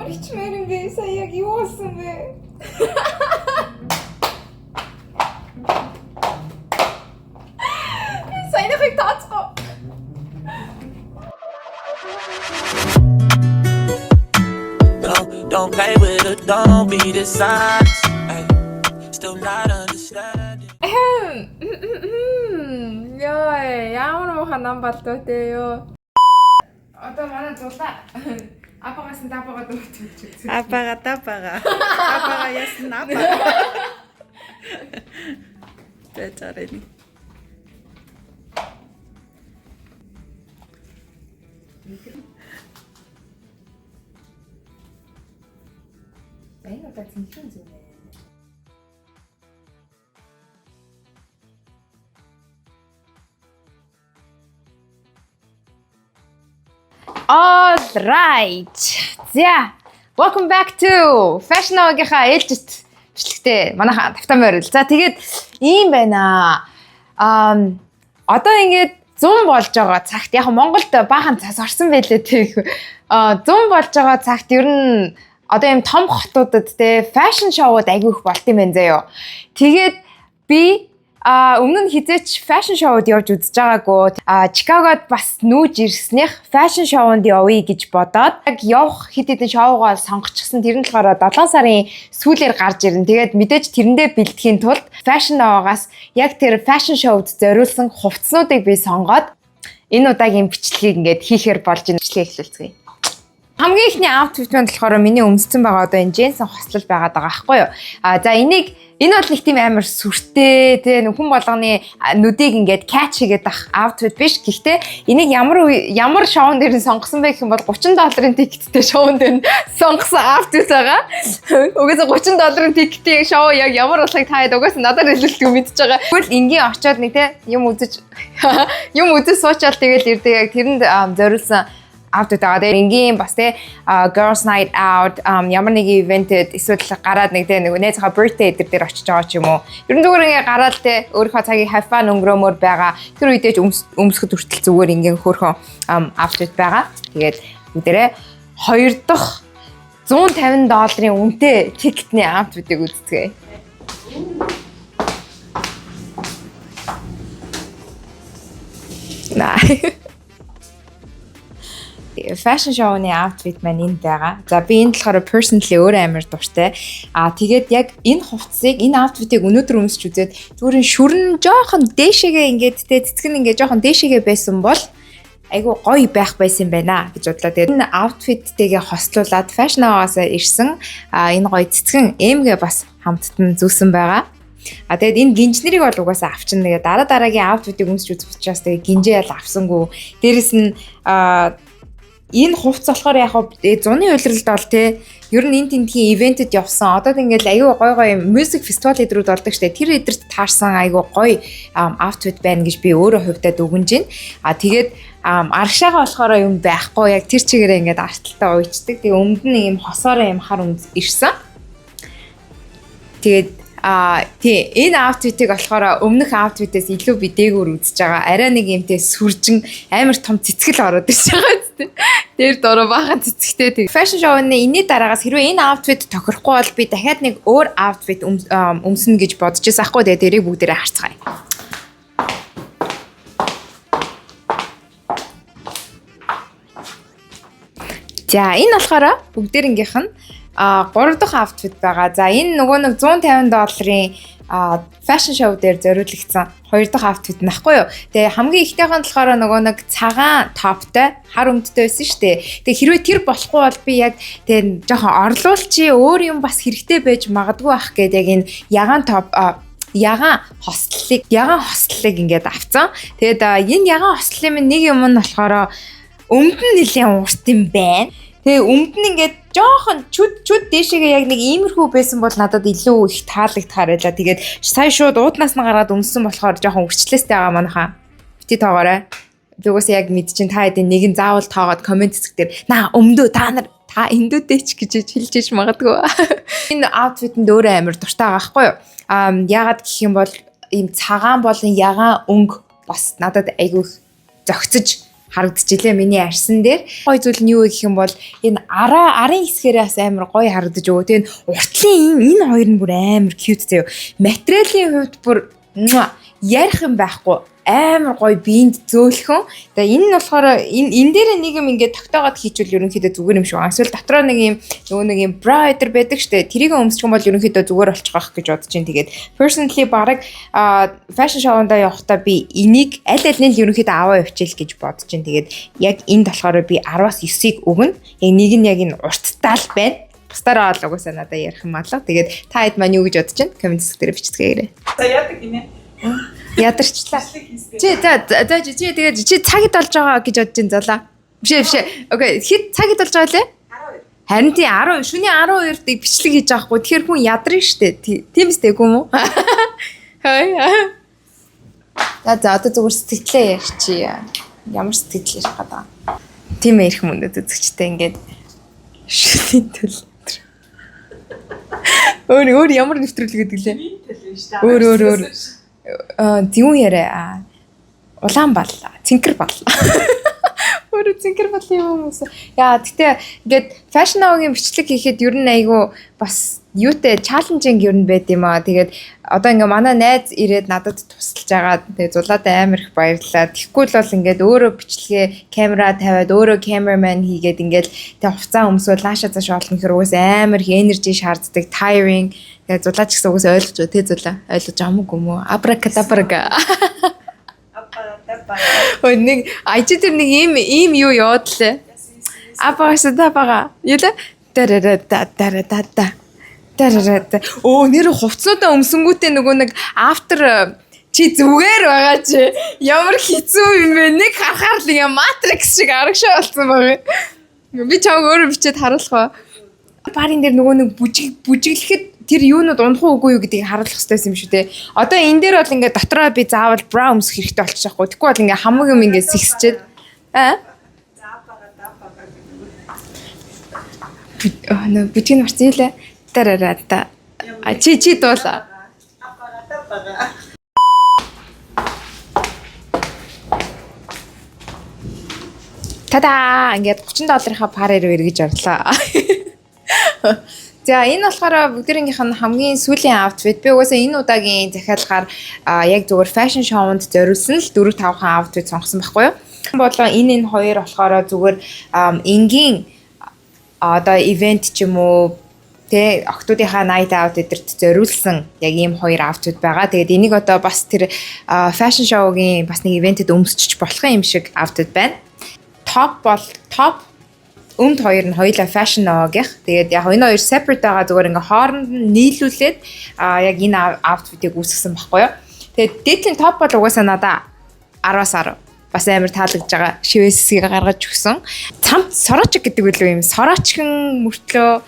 бичмээр юм бэ? Сая яг юу болсон бэ? Саяныхыг тооцохгүй. Don't play with it, don't be dishonest. Ay, still not understanding. Йой, ямар муухай нам болдоо те ёо. Одоо манай зулаа апагаас нь дапагаа дүүтүүлж. Апага тапага. Апага ясна апага. За зарэ. Энэ удаа цэнхэн зүнэ. All right. За, welcome back to Fashion Nova-гийнхаа ээлжит бичлэгтээ манайха тавтан морил. За, тэгээд ийм байна. Одоо ингээд 100 болж байгаа цагт яг Монголд баахан цас орсон байлээ тех. 100 болж байгаа цагт ер нь одоо ийм том хотуудад те fashion show-ууд айгүй их болт юм байна заяо. Тэгээд би өмнө нь хэзээ ч fashion show-д явж үзэж байгаагүй. Чикагод бас нүүж ирснийх fashion show-нд явъя гэж бодоод яг явах хэд хэдэн шоугаа сонгочихсон. Тэр нь болохоор 7 сарын сүүлээр гарч ирнэ. Тэгээд мэдээж тэрэндээ бэлтгэхийн тулд Fashion Nova-гаас яг тэр fashion show-д зориулсан хувцснуудыг би сонгоод энэ удаагийн бичлэгийг ингээд хийхээр болж энэ бичлэгийг эхлүүлцгээе. Хамгийн эхний outfit маань болохоор миний өмссөн байгаа одоо энэ джинсэн хослол байгаад байгаа байхгүй юу? За энийг энэ бол нэг тийм амар сүртэй те хүн болгоны нүдийг ингээд catch хийгээд ах outfit биш. Гэхдээ энийг ямар ямар шоун дээр нь сонгосон бэ гэх юм бол 30 долларын ticket тэй шоун дээр нь сонгосон outfit байгаа. Угаасаа 30 долларын ticket ийн шоу яг ямар болохыг та хэд угаасаа надаар хэлэлтгүй мэдж байгаа. Тэгвэл энгийн очиод нэг те юм үзэж юм үзэж суучаал тэгэл ирдэг яг тэрэнд зориулсан outfit байгаа. Тэгээ энгийн бас те girls night out ямар нэг event-эд эсвэл гараад нэг те нэг найзынхаа birthday дээр дээр очиж байгаа ч юм уу. Ер нь зүгээр ингээ гараад те өөрийнхөө цагийг have fun өнгөрөөмөр байгаа. Тэр үедээ ч өмсөхөд хүртэл зүгээр ингийн хөөрхөн outfit байгаа. Тэгээд бүгдээрээ хоёр дахь 150 долларын үнэтэй ticket ний outfit-ыг үзцгээе. Наа. Fashion show-ны outfit маань энд байгаа. За би энд болохоор personally өөр амар дуртай. Тэгээд яг энэ хувцсыг, энэ outfit-ыг өнөөдөр өмсч үзээд зүгээр шүрэн жоохон дээшээгээ ингээд те цэцэг нь ингээд жоохон дээшээгээ байсан бол айгу гоё байх байсан юм байна гэж бодлоо. Тэгээд энэ outfit-тэйгээ хослуулад Fashion Nova-аас ирсэн энэ гоё цэцгэн эмгээ бас хамттан зүүсэн байгаа. Тэгээд энэ гинжнэрийг бол угаасаа авчин. Тэгээд дараа дараагийн outfit-ыг өмсч үзэх учраас тэгээд гинжээ ял авсангүй. Дээрэс нь энэ хувцас болохоор яг зуны улиралд бол те ер нь энэ тентхийн event эд явсан. Одоо ингээл аюу гой гой music festival эдрүүд болдог штэ. Тэр эдэрт таарсан аюу гой outfit байна гэж би өөрөө хувьдаа дүгнэж байна. Тэгээд арагшаага болохоор юм байхгүй. Яг тэр чигээрээ ингээд арталтай уйчдаг. Тэгээ өмд нь юм хосоороо юм хар өмд ирсэн. Тэгээд тий энэ outfit-ыг болохоор өмнөх outfit-ээс илүү би дээгүүр үзэж байгаа. Арай нэг юмтэй сүржин амар том цэцгэл ороод ирж байгаа зү. Дээр дөрөв баахан цэцэгтэй. Тэг. Fashion show-ны энэний дараагаас хэрвээ энэ outfit тохирохгүй бол би дахиад нэг өөр outfit өмснө гэж бодож байсан ахгүй. Тэгээ дэрийг бүгдээрээ харцгаая. За энэ болохоор бүгдээрнгийнх нь 3 дахь outfit байгаа. За энэ нөгөө нэг 150 долларын fashion show дээр зориулагдсан 2 дахь outfit нахгүй юу. Тэгээ хамгийн ихтэйх нь болохоор нөгөө нэг цагаан топ той хар өмдтэй байсан шүү дээ. Тэгээ хэрвээ тэр болохгүй бол би яг тэгээ жоохон орлуулчи өөр юм бас хэрэгтэй байж магадгүй ах гээд яг энэ ягаан топ ягаан хослолыг ингээд авцсан. Тэгээд энэ ягаан хослолын минь нэг юм нь болохоор өмд нь нэлийн урт юм байна. Тэгээ өмд нь ингээд жоохон чүд чүд дээшээгээ яг нэг иймэрхүү байсан бол надад илүү их таалагдахаар байлаа. Тэгээд сая шууд ууднаас нь гараад өмссөн болохоор жоохон үрчлээстэй байгаа манайхаа. Бити тоогоорой. Зүгээс яг мэд чинь та хэдийн нэгэн заавал тоогоод comment хэсэг дээр наа өмдөө та нар та эндүүдээ ч гэж хэлж иж магадгүй. Энэ outfit-энд өөрөө амар дуртай байгаа байхгүй юу? Яагаад гэх юм бол ийм цагаан болон ягаан өнгө бас надад айгүй их зөгцөж Харагдчихлээ миний арьсан дээр. Гой зүйл нь юу вэ гэх юм бол энэ араа арын хэсгээрээ бас амар гоё харагдаж өгөө. Тэгээ энэ уртлын энэ хоёр нь бүр амар cute заяа. Материалын хувьд бүр ярих юм байхгүй, амар гоё, биед зөөлхөн. Тэгээ энэ нь болохоор энэ дээр нэг юм ингээд тогтоогоод хийчихвэл ерөнхийдөө зүгээр юм шиг байна. Эсвэл дотроо нэг юм нөгөө нэг юм bra эдэр байдаг штэ. Тэрийг өмсчих юм бол ерөнхийдөө зүгээр болчих واخ гэж бодож чинь. Тэгээд personally бараг fashion show-ндаа явахдаа би энийг аль аль нь л ерөнхийдөө аваа явчихъя гэж бодож чинь. Тэгээд яг энд болохоор би 10-аас 9-ийг өгнө. Яг нэг нь яг энэ урттай л байна. Бусдаараа бол угаасаа надад ярих юм алга. Тэгээд та хэд маань юу гэж бодож чинь? Comment хэсэг дээр бичцгээе. За, яадаг гинэ. Ядарчлаа. Чи за за, чи тэгээд чи цаг хэд болж байгаа гэж бодож чинь, Зулаа? Биш ээ, биш ээ. Okay, хэд цаг хэд болж байгаа лээ? 12. Харин тий, 10 шөнийн 12-д бичлэг хийж байгаа хгүй. Тэгэхээр хүн ядарна штэ. Тийм үстэй үгүй юм уу? Хай. За за, одоо зүгээр сэтгэлээ ярьчих. Ямар сэтгэл ярих гэдэг. Тийм ээ, эрхэм хүндэт үзэгчтэй, ингээд шүлийн төл. Өөр өөр ямар нэвтрүүлэг гэдэг лээ? Өөр өөр өөр. Аа, зүүн яриа. Улаан бал, цэнхэр бал. Өөрөө цэнхэр бал юм хүмүүс. Яа, гэтээ ингээд Fashion Nova-гийн бичлэг хийхэд ер нь айгүй бас юутай challenging ер нь байд юм аа. Тэгээд одоо ингээ манай найз ирээд надад тусалж байгаа. Тэгээд Зулаатай амар их баярлалаа. Тэгэхгүй л бол ингээд өөрөө бичлэгээ камера тавиад, өөрөө cameraman хийгээд, ингээд тэг хувцас өмсөөл лааша цааш олно гэхэр угсаа амар их energy шаарддаг, tiring. Тэгээд Зулаа ч гэсэн угсаа ойлгож байгаа. Тэ, Зулаа, ойлгож байгаа юм уу юм уу? Абракадабрага. Ой, нэг IG дээр нэг ийм ийм юу яваад лээ. Абагаса табага. Юу лээ? Тарара та тара та та. Тарара та. Өө, нэр хувцсуудаа өмсөнгүүтээ нөгөө нэг after чи зүгээр байгаа чи ямар хэцүү юм бэ? Нэг харахаар л юм Matrix шиг арагшаа болсон байгаа. Би чамаг өөрөө бичээд харуулах ба. Барын дээр нөгөө нэг бүжиг бүжиглэхэд тэр юунууд унах уу үгүй юу гэдгийг харуулах хэрэгтэй юм шүү дээ. Одоо энэ дээр бол ингээд дотроо би заавал bra өмсөх хэрэгтэй болчих жоохгүй. Тэгэхгүй бол ингээд хамаг юм ингээд сэгсчээд. Аа? Нөө бүжиг нь марцсан лээ. Тарара та. А, чи дуулаа. Тада, ингээд 30 долларынхаа party руу эргэж орлоо. За, энэ болохоор бүгдээрийнх нь хамгийн сүүлийн outfit. Би угаасаа энэ удаагийн захиалгаар яг зүгээр fashion show-нд зориулсан л 4 5 хан outfit сонгосон байхгүй юу? Болон энэ хоёр болохоор зүгээр энгийн одоо event ч юм уу тэ охидуудынхаа night out эдэрт зориулсан яг ийм хоёр outfit байгаа. Тэгээд энийг одоо бас тэр fashion show-гийн бас нэг event-эд өмсчих болох юм шиг outfit байна. Топ бол топ өмд хоёр нь хоёулаа Fashion Nova-гийнх. Тэгээд яг энэ хоёр separate байгаа, зүгээр ингээ хооронд нь нийлүүлээд яг энэ outfit-ыг үүсгэсэн байхгүй юу. Тэгээд дээдлийн топ бол угаасаа надаа 10-аас 10, бас амар таалагдж байгаа, шивээс хэсгийг гаргаж өгсөн. Цамц сорочик гэдэг үлээ юм. Сорочхон мөртлөө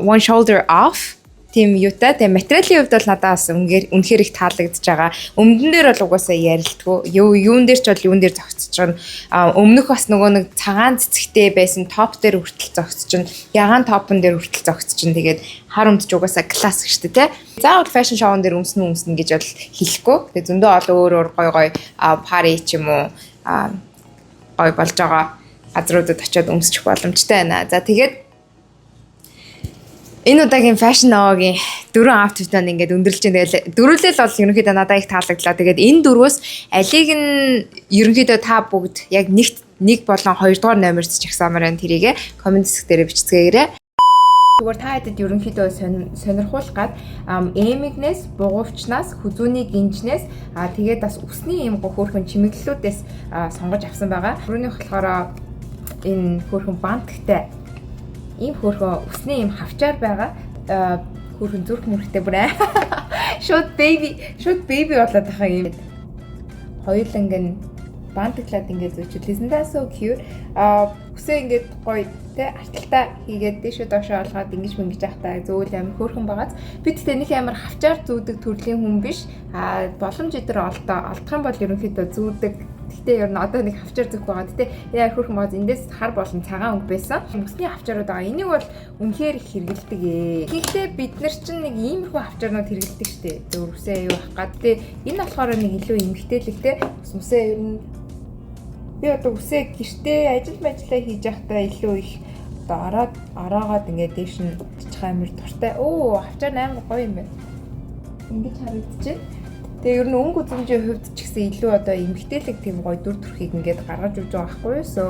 one shoulder off тийм юутай. Тэгээ материалын хувьд бол надад бас үнээр үнэхээр их таалагдж байгаа. Өмдөн дээр бол угаасаа ярилдгүү. Юу юун дээр ч бол юун дээр зогсож байгаа. А өмнөх бас нөгөө нэг цагаан цэцэгтэй байсан топ дээр хүртэл зогсож чинь, ягаан топон дээр хүртэл зогсож чинь. Тэгээд хар өмдөж угаасаа классик шүү дээ, тэ. Заавал fashion show-н дээр өмснө өмснө гэж бол хэлэхгүй. Тэгээ зөндөө олон өөр өөр гой гой party ч юм уу гой болж байгаа газруудад очиод өмсчих боломжтой байна. За, тэгээд энэ удаагийн Fashion Nova-гийн дөрвөн outfit маань ингээд өндөрлөж байна. Тэгэл дөрвөлэл бол ерөнхийдөө надад их таалагдлаа. Тэгээд энэ дөрвөөс алийг нь ерөнхийдөө та бүгд яг нэгт нэг болон хоёрдугаар номерт чагсаамаар байна, тэрийг comment хэсэг дээр бичцгээгээрэй. Зүгээр та хэдэд ерөнхийдөө сонирхуулах гад эмэгнээс, бугуувчнаас, хүзүүний гинжнээс, тэгээд бас үсний ийм хөөрхөн чимэглэлүүдээс сонгож авсан байгаа. Түрүүнийх болохоор энэ хөөрхөн бантиктай ийм хөөрхөн үсний ийм хавчаар байгаа. Хөөрхөн зүрх мөрхтэй бүр шууд baby, шууд baby болоод байгаа юм. Хоёуланг нь бантиклаад ингээд зүүчил. Isn't that so cute? А үсээ ингээд гоё те арталтай хийгээд дээшээ доошоо олгоод ингэж мөнгөж явахтаа зөөл амар хөөрхөн байгааз. Би тэгтээ нэг амар хавчаар зүүдэг төрлийн хүн биш. Боломж өдр олдоо олдох юм бол ерөнхийдөө зүүдэг. Гэхдээ ер нь одоо нэг хавчаар зүүх байгаа. Гэтэ яа хөөрхөн байгаа. Эндээс хар болон цагаан өнгө байсан. Үсний хавчаарууд байгаа. Энийг бол үнэхээр их хэрэгэлдэг ээ. Гэхдээ бид нар чинь нэг иймэрхүү хавчаарнууд хэрэгэлдэг штэ. Зөв үсээ юу ах гад. Гэтэ энэ болохоор нэг илүү эмгтээлэгтэй. Үсээ ер нь Би одоо үсээ гэртээ ажил мажлаа хийж байхдаа илүү их одоо ороод ороогоод ингээд дээш нь очих амар дуртай. Өө, хавчаар амар гоё юм байна. Ингэж харагдчихэв. Тэгээ ер нь өнгө үзэмжийн хувьд ч гэсэн илүү одоо эмгтээлэг тийм гоё дүр төрхийг ингээд гаргаж өгч байгаа байхгүй юу? So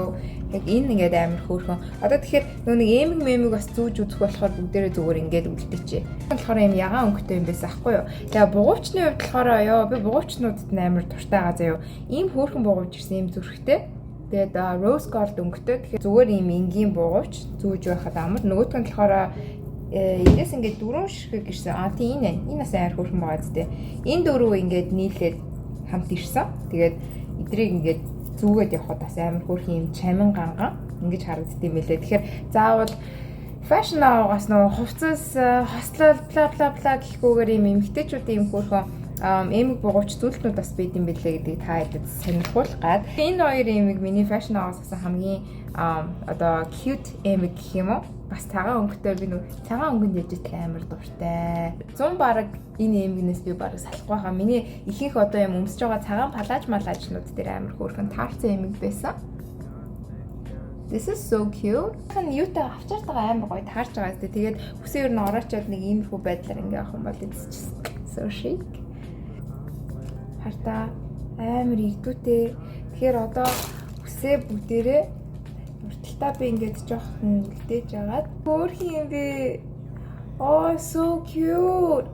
яг энэ ингээд амар хөөрхөн. Одоо тэгэхээр нөө нэг эмэг мэмэг бас зүүж үзэх болохоор бүгдээрээ зүгээр ингээд үлдээчээ. Болохоор юм ягаан өнгөтэй юм байсан ахгүй юу? Тэгээ бугуйчны хувьд болохоор ёо, би бугуйчнуудад нь амар дуртай байгаа заяо. Ийм хөөрхөн бугуйч ирсэн, ийм зүрхтэй. Тэгээд rose gold өнгөтэй. Тэгэхээр зүгээр ийм энгийн бугуйч зүүж байхад амар. Нөгөөх нь болохоор эндээс ингээд дөрвөн ширхэг ирсэн. А тийм, энэ. Энэ бас амар хөөрхөн байгаа зү. Энэ дөрөв ингээд нийлээд хамт ирсэн. Тэгээд эдрийг ингээд зүүгээд явхад бас амар хөөрхөн юм чамин ганган ингэж харагддсан юм лээ. Тэгэхээр заавал Fashion Nova-гаас нөгөө хувцас, хослол, бла бла бла гэхгүйгээр ийм эмгтээчүүдийн ийм хөөрхөн эмэг бугуйч зүйлтнүүд бас байд юм бэлээ гэдгийг та хэдэд сонирхуулах гад. Энэ хоёр эмэг миний Fashion Nova-гаас авсан хамгийн одоо cute эмэг гэх юм уу? Бас цагаан өнгөтэй, би нөгөө цагаан өнгөнд яж итл амар дуртай. 100 бараг энэ эмгэнээс би бараг салахгүй хаа. Миний ихэнх одоо юм өмсөж байгаа цагаан палаж малажнууд дээр амар хөөрхөн таарсан эмэг байсан. This is so cute. Хан юутай авчаартайгаа амар гоё таарч байгаа зү. Тэгээд үсээ ер нь ороочоод нэг иймэрхүү байдлаар ингээ авах юм бол it's just so chic. Хартаа амар игдүүтэй. Тэгэхээр одоо үсээ бүгдээрээ урталтаа би ингээд жоохон үлдээж агаад хөөрхөн юм бэ. Oh, so cute.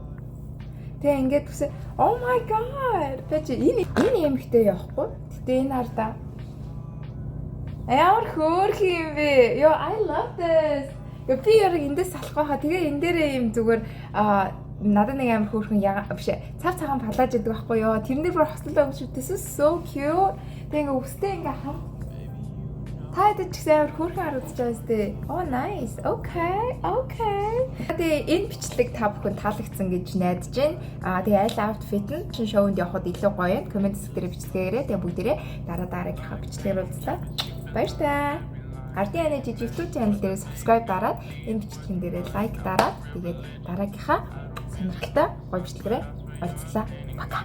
Тэгээ ингээд үсээ, oh my God. Би чи энэ эмхтэй явахгүй. Гэтэ энэ хардаа ямар хөөрхөн юм бэ? Yo, I love this. Yo, би яг эндээс салахгүй хаа. Тэгээ энэ дээрээ юм зүгээр надад нэг амар хөөрхөн яга биш ээ. Цав цагаан палаж идэг байхгүй юу? Тэрэн дээр бүр хослол өмч. This is so cute. Тэгээ ингээ үстэй ингээ хам та хэд ч гэсэн амар хөөрхөн харагдаж байгаа сте. Oh, nice. Okay. Тэгээ энэ бичлэг та бүхэн таалагдсан гэж найдаж байна. Аа, тэгээ аль outfit нь шин шоунд явахад илүү гоё юм? Comment хэсэг дээр бичлээгээрэй. Тэгээ бүгдээрээ дараа дараагийнхаа бичлэгээр уулзлаа. Баяртай. Ардын аны жижиг YouTube channel дээр subscribe дараад, энэ бичлэгэн дээрээ like дараад, тэгээд дараагийнхаа сонирхолтой гоё бичлэгээрээ уулзлаа. Пока.